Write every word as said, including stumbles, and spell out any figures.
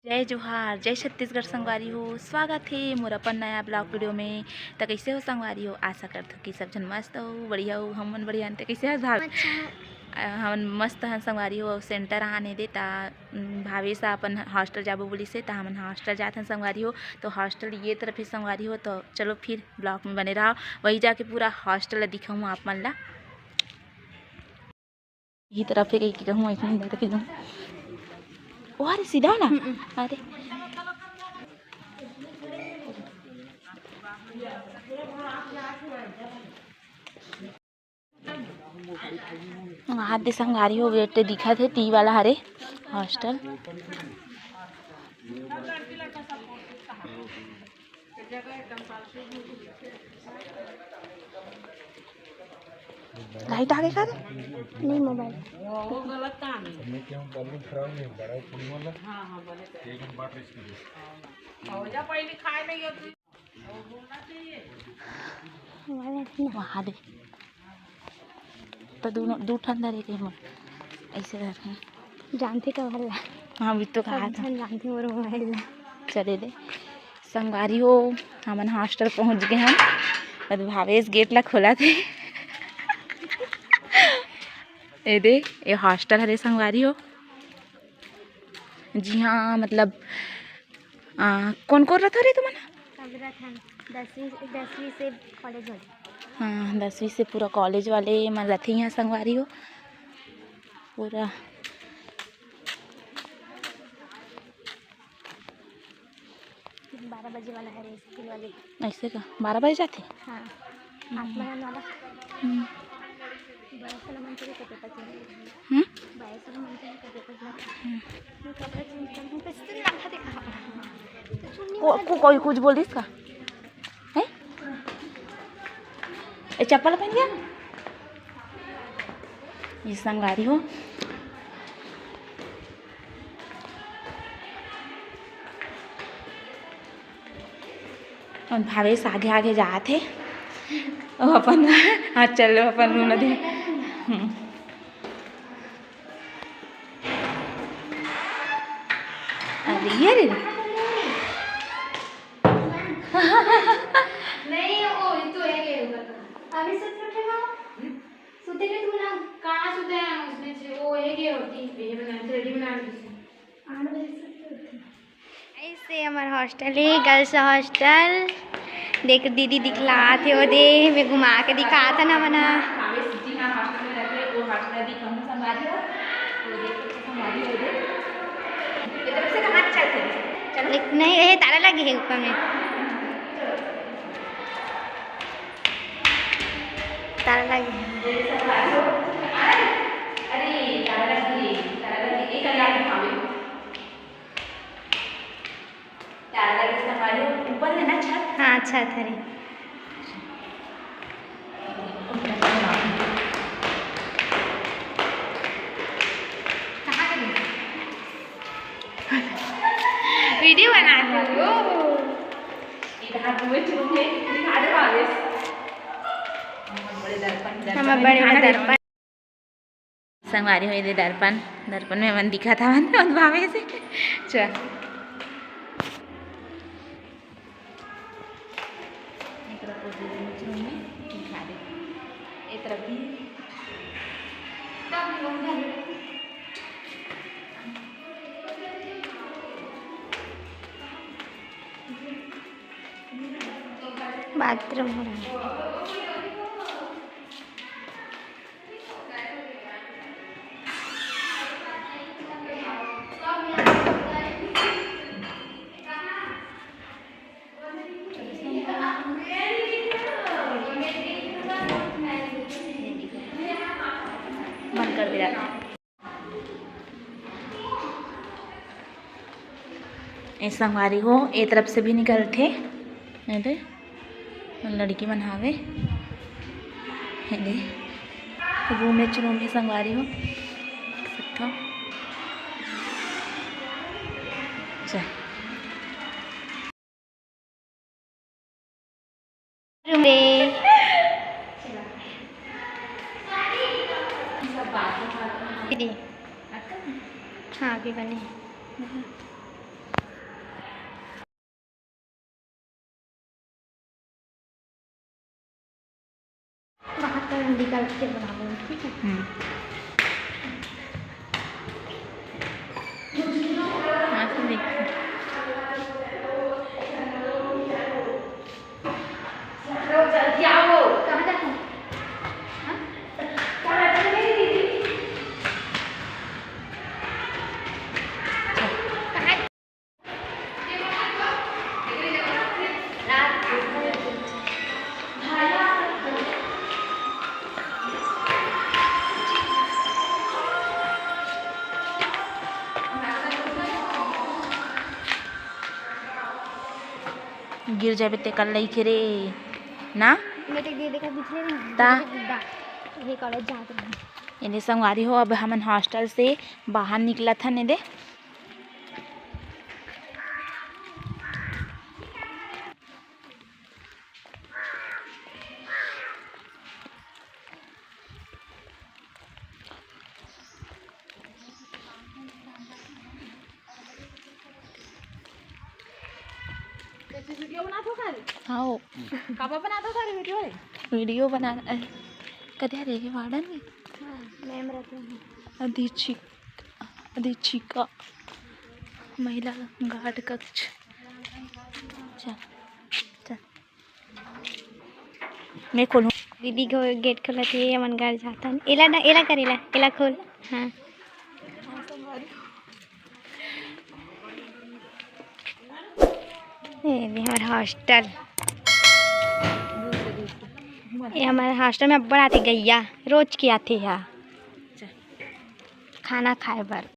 जय जोहार, जय छत्तीसगढ़ संगवारी हो, स्वागत हे मोर अपन नया vlog video में। त कइसे हो संगवारी हो? आशा करथों कि सब झन मस्त हो, बढ़िया हो। हमन बढ़िया हन, त कइसे हस भाभी? अच्छा। अ, हमन मस्त हन संगवारी हो। Center आने दे त, उम, भावेश ह अपन hostel जाबो बोलिस हे, त हमन hostel जात हन संगवारी हो। तो hostel ये तरफ हे संगवारी हो, तो चलो फिर vlog में बने रहो, वही जाके पूरा hostel ला दिखाऊँ आप मन ला। ये तरफ हे कहिके कहूँ, अइसने अंदर के कहूँ। ओ, अरे, सीधा वाला? हम्म। अरे। वहाँ दे संगवारी हो, गेट दिखत हे, टी वाला हरे, hostel। Light आगे का रे? नहीं, mobile। वहाँ दे। त दूनों, दू ठन धरे रहे मोर। अइसे धरे। जानथे का भला? हाँ, भी तो कहा सब था। झन जानथे मोर mobile ला। चले दे। संगवारी हो, हमन hostel पहुँच गे हन। अब भावेश गेट ला खोलत हे। ए दे, ए hostel हरे संगवारी हो। जी हाँ, मतलब, आ, कोन कोन रथो रे तुमन? सब रथन, दसवीं, दसवीं से college वाले। हाँ, दसवीं से पूरा college वाले मन रथे यहाँ संगवारी हो। पूरा बारह बजे वाला है रे, स्कूल वाले। ऐसे का? बारह बजे जाथे? हाँ। हम्म। आत्माराम वाला। हम्म। बाईस वाला मंत्री का पेपर चल रहा है। हम्म? बाईस वाला मंत्री का पेपर चल रहा है। हम्म। मैं कपड़ा change कर दूँ, तो इससे लंबा दिखा। तो चुन्नी को, वाला को, कोई कुछ बोलिस का? हैं? ए, चप्पल पहन गया? ये संगवारी हो। अउ भावेश आगे आगे जात हे। ओ अपन, हाँ, चलो अपन room दे। हम्म। अरे, ये रे। नहीं, वो तो है, ये ऊपर का। अभी सुत उठे हो? सुते नहीं तुम ना? कहाँ सुते हैं उसने से? वो है, ये होती, ये बना, थ्रेडी बना दी से। आठ बजे सुते उठे। ऐसे हमर hostel है, girls hostel। देख दीदी दिखलात हे, वो दे, मैं घुमा के दिखात हन हमन ह। भावेश जी हाँ hostel में रहते, वो hostel अभी कहूँ संगवारी हो, वो देख सकते संगवारी हो दे। ये तरफ से कहाँ चलते? चलो। देख, नहीं, ये ताला लगे है ऊपर में। ताला लगे है। अरे, ताला लगे, ताला लगे, एक अरे आप दिखावे। ताला लगे संगवारी हो, ऊपर है ना छत? हाँ, छत हरे। कहाँ गई? Video बनात हो। इधर तुम्हें चुप है, दिखा दे भावेश। हम बड़े दर्पण, हम दर्पण बड़े दिखा दे। दर्पण। संगवारी हो, ये दे दर्पण, दर्पण में हमन दिखत हवन, हमन भावे से। चल। एक तरफ वो दे दे, मुझे में दिखा दे। एक तरफ भी। Bathroom हो रहा है। बंद कर दिया। ए संगवारी हो, ए तरफ से भी निकलथे। ए दे, लड़की मन हावे। ए दे, room में, room में संगवारी हो, देख सकथव। चल। रे। दीदी। हाँ, अभी बने। निकाल के बनाबो, ठीक है? हम्म। हाँ, तो देखिए। गिर जाबे तेकर लइके रे ना। मेरे दीदी का पिछले नहीं ता। ये कॉलेज जात रही। एने संगवारी हो, अब हमन हॉस्टल से बाहर निकलत हन एदे। वीडियो बनात हो का रे? हाँ। काबर बनात हो का रे वीडियो रे? वीडियो बना, अ, कथे रे, वार्डन में? हाँ, मैम रहते हैं। अधीक्षिक, अधीक्षिका, महिला गार्ड कक्ष। चल, चल। मैं खोलूँ। दीदी घो-, गेट खोलत हे, हमन घर जाथन। एला ना, एला कर, एला, एला खोल। हाँ। ये भी हमर हॉस्टल। ये हमर हॉस्टल में अब्बड़ आथे गैया, रोज के आथे यहाँ खाना खाए बर।